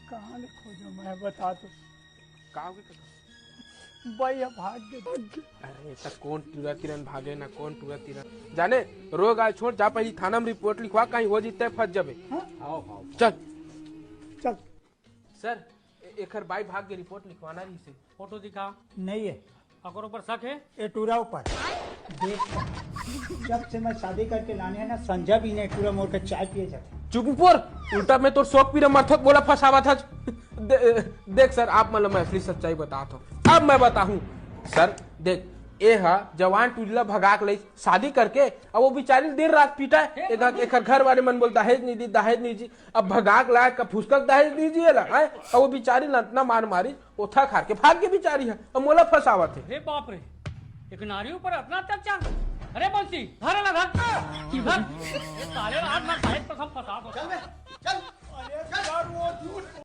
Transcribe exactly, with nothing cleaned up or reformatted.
कहाँ ले खोजो मैं, बता तो। का होगे काका? बाई ह भाग गे, भाग गे। अरे, त कोन टूरा तीरन भागे ना, कोन टूरा तीरन जाने। रोग आय छोड़, जा पहिली थाना म रिपोर्ट लिखवा, कहीं हो जही त फंस जबे। हाँ? चल। चल। सर, ए-, एखर बाई भाग गे, रिपोर्ट लिखवाना रहिसे। फोटो दिखा। नहीं है। काकरो ऊपर शक हे? ए टूरा ऊपर। देख, जब से मैं शादी करके लाने हे ना, संझा भी नहीं टूरा मोर के चाय पिए जाथे। चुप ऊपर, उल्टा मैं तोर शौक पीरा मरथों, मोला फंसावत हच। दे-, देख सर, आप मन ल मैं असली सच्चाई बतात हूँ। अब मैं बताहूँ सर, देख, ए ह जवान टूरी ला भगा के लइस शादी करके, अब वो बिचारी दिन रात पीटा हे। एखर घर वाले मन बोलथे दहेज नहीं दी, दहेज नहीं दी। अब भगा के लाय का फुसका के दहेज दीजिए ला, हैं? अब वो बिचारी ला अतना मार मारी, ओ थक हार के भाग गे बिचारी ह। अब मोला फंसावत हे। अरे बाप रे, एक नारी ऊपर अतना अत्याचार। अरे बंसी, धर ना, धर। धर। ये साले ला आज मैं दहेज कसम फंसा दूँ। चल बे, चल। अरे यार, वो झूठ